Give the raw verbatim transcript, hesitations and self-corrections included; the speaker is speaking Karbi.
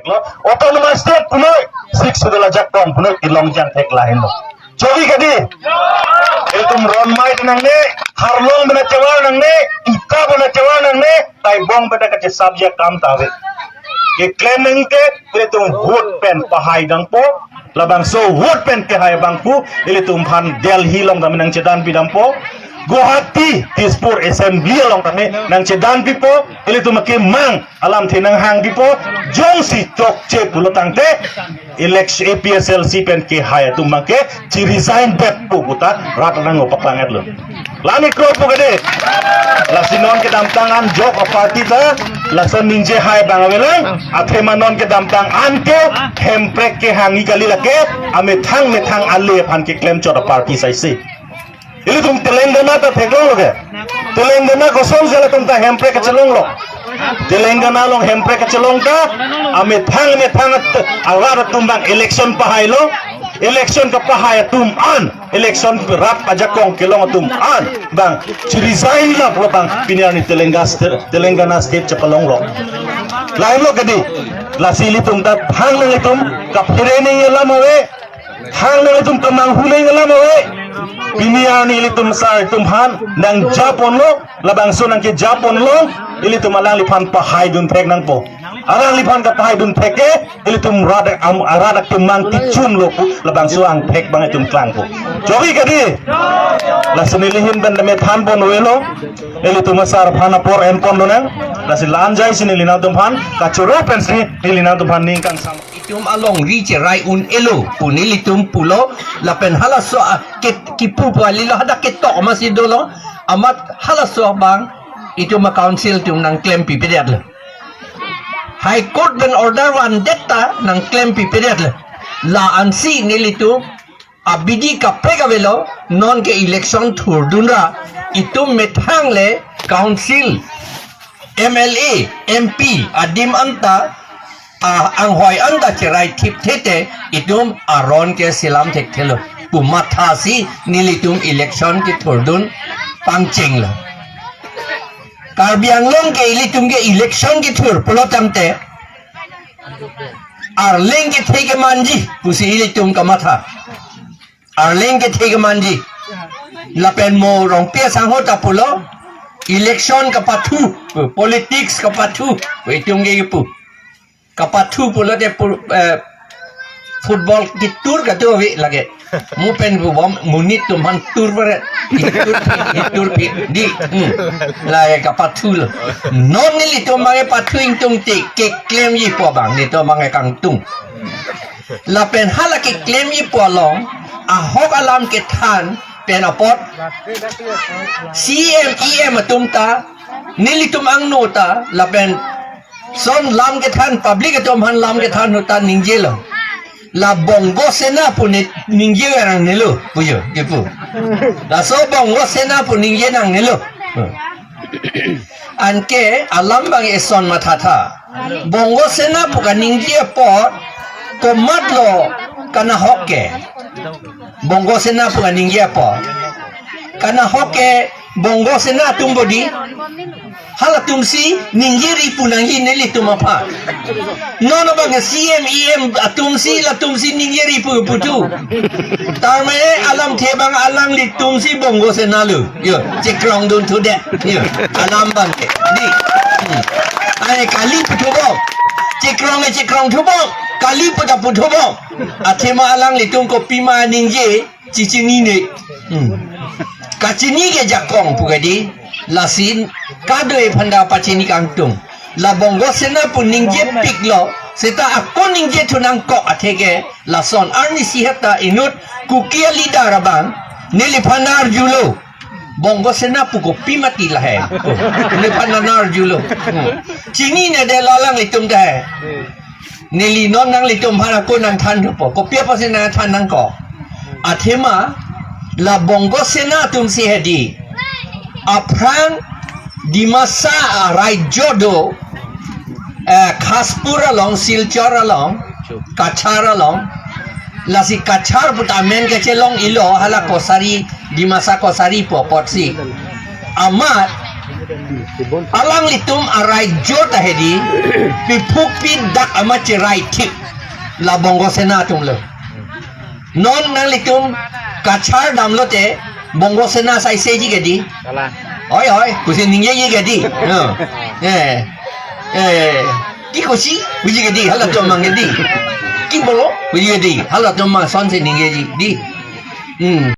Lo, autonomous state punoi, Sixth Schedule ajakong punoi, ilongjang thek lahenlo. Jogi kadi. Ilitum ron mai nangne, harlong bena chevar nangne, ita bena chevar nangne, taibong bena kachesap ja kam ta ave. Keklem nangte, ilitum vote pen pahai dangpo, labangso vote pen kehai abangphu, ilitum aphan Delhi along tame nangchedan pidampo, Guwahati, Dispur Assembly along tame nangchedan pipo, ilitum akemang alamthe nanghang pipo, jongsi chokche pulo tangte, election A P H L C pen kehai atum abangke, chi resign bet pu puta, rat nang paklang etlo. Lani kro pu kade. Lasi non kedamtang an jok a party ta, lason ningje hai abang avelang, athema non kedamtang an ke, Hemprek kehangji kali lake, amethang methang ale aphan keklem chot a party saisi. Ilitum Telangana ta theklonglo ke. Telangana koson sela atum ta Hemprek kachelonglo. Telangana along Hemprek kachelong ta, amethang methang at-, arat atum abang election pahailo. Election kepahai atum an, election rat ajakong kelong atum an abang, chi resign lo abang, pini arni Telangana State, Telangana State chepalonglo. Lahenlo kadi. Lasi ilitum ta thang nanglitum kaphere nangji alam ave. Thang nanglitum kemanghu nangji alam ave. Pini arni ilitum sar atum aphan nangjaponlo, labangso nangkejaponlo, ilitum alangliphan pahaidun thek nangpo. Alangliphan kapahaidun thek ke, ilitum rat am, rat akemang tichunlo pu, labangso angthek abang itum klangpo. Jogi kadi. Lasi neli ahin pen tame thanpon avelo. Ilitum asar aphan apor enpon lonang. Lasi la-an jaisi neli nangtum aphan kachoro pensi neli nangtum aphan ning kangsam. Itum alongri cherai un-elo pu nelitum pulo, lapen halaso a, ke, kipu pu alilo, hadak ketok masi dolo, amat halaso abang itum a council atum nangklem pipedetlo. High Court pen order vandet ta nangklem pipedetlo. La-ansi nelitum abidi kaprek avelo, non ke election thurdunra, itum methang le council, M L A, M P, adim anta, a, anghoi anta cherai thip thete, itum aron ke selam thekthelo pu mathasi nelitum election kethurdun pangchenglo. Karbi Anglong ke ilitum ke election kethur pulo tangte, Arleng kethe kemanji pusi ilitum kamatha. Arleng kethe kemanji. Lapen mo Rongpi asangho ta pulo, election kapathu, politics kapathu, itum ke kipu. Kapathu pulote pu, eh, football kitur katu ave lake. Mo pen pu bom monit atum aphan tur pare. Itur phi, itur phi. Di. Hmm. Lake kapathulo. Non nelitum abang pathu ingtungte keklemji pu abang, nelitum abang kangtung. Lapen hala keklemji pu along, ahok alam kethan pen apot, C M, E M atum ta, nelitum angno ta, lapen son lam kethan, public atum aphan lam kethan ahut ta ningjelo. La Bongo Sena pu ne ningje nangnelo, pujo, kipu. Laso Bongo Sena pu ningje nangnelo. Anke alam abang eson mathatha. Bongo Sena pu kaningje apot, komatlo kanahok ke. Bongo Sena pu kaningje apot, kanahok ke Bongo Sena atum bodi. Halatumsi ningjeri pu nangji nelitum aphan. Non abang C M, E M atumsi, latumsi ningjeri pu puthu. Tame alamthe abang alanglitumsi Bongo Sena lo. Yo, chekrongdun thudet. Yo, alam abang ke. Di. Hmm. Ai kali puthu bom. Chekrong le chekrongthu bom. Kali pu ta puthu bom. Athema alanglitum kopima ningje, chichinine. Hmm. Kachini ke jakong pu kadi, lasi kadokave aphan ta pachini kangtung. La Bongo Sena pu ningjepiklo, seta ako ningjethu nangkok atheke, lason arnisi heta inut Kuki a-leader abang, neliphan arjulo. Bongo Sena pu kopi mati lahai. Neliphan arjulo. Hmm. Chinine de lo alanglitum dei. Neli non nanglitum aphan ako nangthan thupo. Kopi apotsi nangthan nangkok. Athema, la Bongo Sena atumsi hedi. Aphrang Dimasa araijo do, eh, Khaspur along, Silchar along, Cachar along. Lasi Cachar pu ta amen kachelong-ilo, hala Kosari, Dimasa Kosari pu apotsi. Amat, Alanglitum arai jot ahedi, piphuk pidak amat cherai thik la Bongo Sena atum lo. Non nanglitum Cachar damlote Bongo Sena sai seji kedi. Kalang. Oi, oi, pusi ningjeji kedi. No. Eh. Eh. Ki kosi, puji kedi, halatum mang kedi. Ki bolo, puji kedi, halatum mang sonsi ningjeji. Di. Hmm.